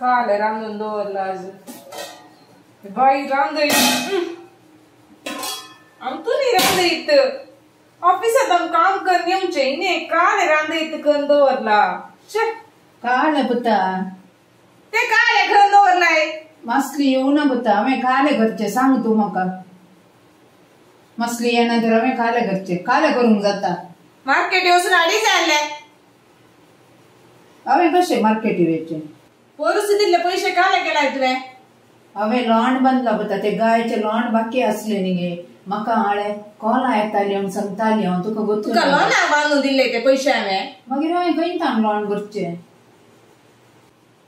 काल रांदून दवरला आज बाई रांदय आमतून रांदयत ऑफिसात हांव काम करून येवचें न्ही काल रांदयत करून दवरला. काल पुता ते काल करून दवरलाय. मासली येवना पुता हांवें काले करचें सांग तूं म्हाका. मासली येना तर हांवें काले करचें काले करूंक जाता. मार्केट वचून हाडी जाय. हांवें कशें मार्केटी वयचें? पोरूस दिल्ले पयशे काले केलाय तुवें? हांवें लोंड बांदला पुता ते गायचे लोंड बाकी आसले न्ही गे. म्हाका हाळे कोलां येताली म्हूण सांगताली हांव तुका. तुका लोना बांदून दिल्ले ते पयशे हांवें. मागीर हांवें खंय थावन लोंड भरचें?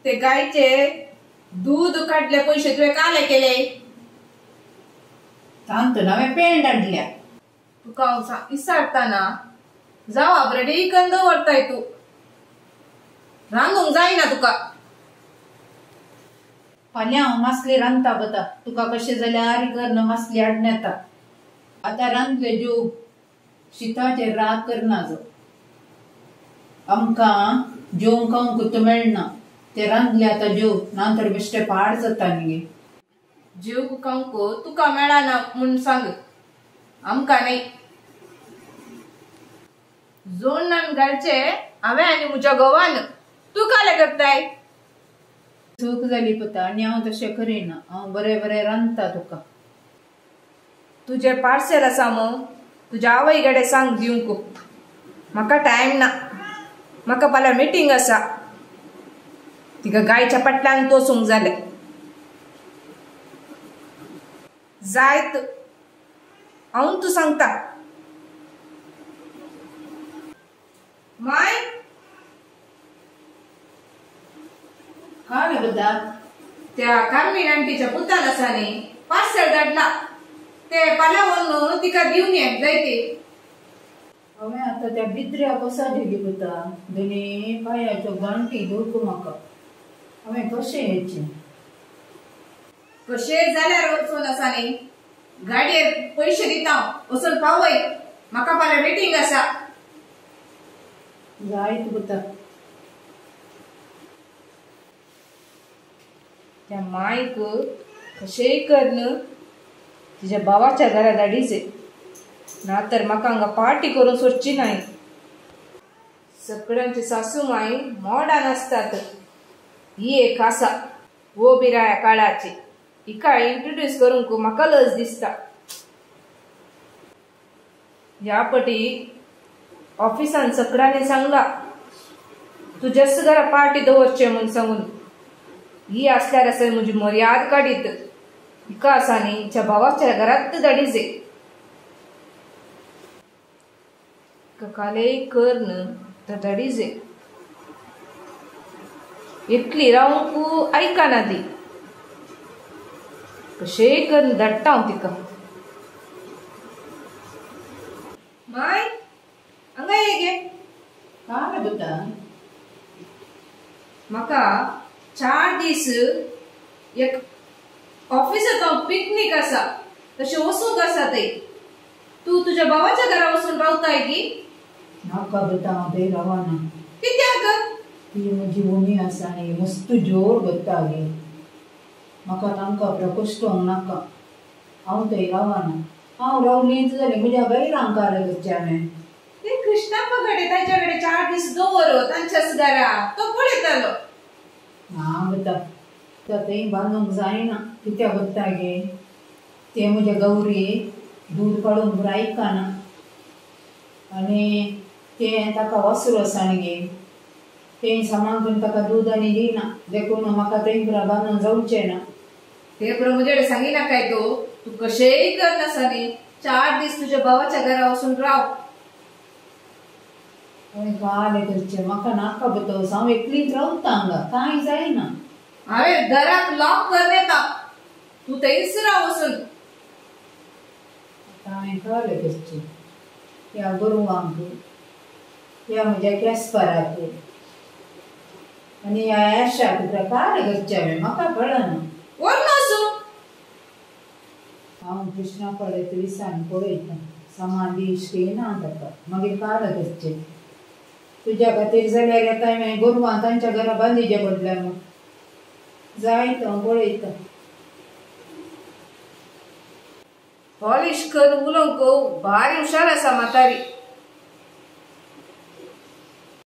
ते गायचे दूद काडले पयशे तुवें काले केले? तांतून हांवें पेंट हाडल्या. तुका हांव विचारतना जावा रेडी करून दवरताय तूं. रांदूंक जायना तुका. फाल्यां हांव मासली रांदता पुता. तुका कशें जाल्यार कर मासली हाडून येता. आतां रांदले जीव शिताचेर राग करना जो. आमकां जेवंक खावंक मेळना ते रांदले आतां जेव ना तर बेश्टे पाड जाता न्ही. जेवंक खावंक तुका मेळना म्हूण सांग आमकां न्ही. जोडणान घालचे हांवें आनी म्हज्या घोवान. तूं काले करताय? चूक जाली पुता आनी हांव तशें करिना. हांव बरें बरें रांदता तुका. तुजें पार्सेल आसा मू तुज्या आवय कडेन सांग दिवंक. म्हाका टायम ना. म्हाका फाल्यां मिटींग आसा. तिका गायच्या फाटल्यान तोसूंक जालें जायत. हांव तूं सांगता. माय काय पुता? त्या कार्मीण आंटीच्या पुतान आसा न्ही पार्सेल धाडला. ते फाल्यां वचून तिका दिवन ये जायते. हांवें आतां त्या बिद्र्या कसा दिली पुता? दोनी पांयाच्यो गांठी दुखू म्हाका. हांवें कशें येचें? कशें जाल्यार वचून आसा न्ही गाडयेर पयशे दिता वचून पावय. म्हाका फाल्यां मिटींग आसा. जायत पुता. त्या मायक कशेंय करून तिच्या भावाच्या घरा धाडीचे ना तर म्हाका हांगा पार्टी करून सोडची नाय. सगळ्यांची सासू माय मोडान आसतात. ही एक आसा वो बिराया काळाची. हिका इंट्रोड्यूस करूंक म्हाका लज दिसता. ह्या पटी ऑफिसान सगळ्यांनी सांगला तुज्याच घरा पार्टी दवरचें म्हूण सांगून. ही आसल्यार आसा म्हजी मर्याद काडीत. हिका आसा न्ही हिच्या भावाच्या घरात धाडीचे. कालेय कर तर धाडीचे. एकली रावंक आयकना ती. कशेंय करून धाडटा हांव तिका. माय हांगा ये गे. काय पुता? म्हाका 4 दीस एक ऑफिसांत हांव पिकनीक आसा तशें वचूंक आसा थंय. तूं तुज्या भावाच्या घरा वचून रावताय की? नाका पुता हांव थंय रावना. कित्याक? ती म्हजी उणी आसा न्ही मस्त जोर करता गे. म्हाका तांकां प्रकोश्टोंक नाका. हांव थंय रावना. हांव रावलींच जाल्यार म्हज्या गैरांक करचें हांवें. ते कृष्णाप्पा कडेन ताच्या कडेन 4 दीस दवर तांच्याच घरा. तो पळयतालो. ना पुता थंय बांदूंक जायना. कित्याक करता गे? ते म्हजे गौरी दूद काडूंक आयकना आनी तें ताका वासरू आसा न्ही गे. तें सामान करून ताका दूद आनी दिना. देखून म्हाका थंय पुरा बांदून जावचें ना. ते पुरो म्हजे कडेन सांगिनाकाय तूं. तूं कशेंय करनासा न्ही 4 दीस तुज्या भावाच्या घरा वचून राव. हांवें कालें करचें? म्हाका नाका पुता. हांव एकलीच रावता हांगा. कांय जायना. हांवें घराक लॉक करून येता. तूं थंयच राव वचून. आतां हांवें कालें करचें? ह्या गोरवांक ह्या म्हज्या कॅस्पराक आनी ह्या येशाक कालें करचें हांवें? म्हाका कळना. वचून हांव कृष्णा कडेन विसान पळयता. सामान दीस ना ताका. मागीर कालें करचें? तुज्या खातीर जाल्यार येता मागीर गोरवां तांच्या घरा बांदिचें पडलें मग. जाय तो पळयता. पॉलिश कर उलोवंक भारी हुशार आसा म्हातारी.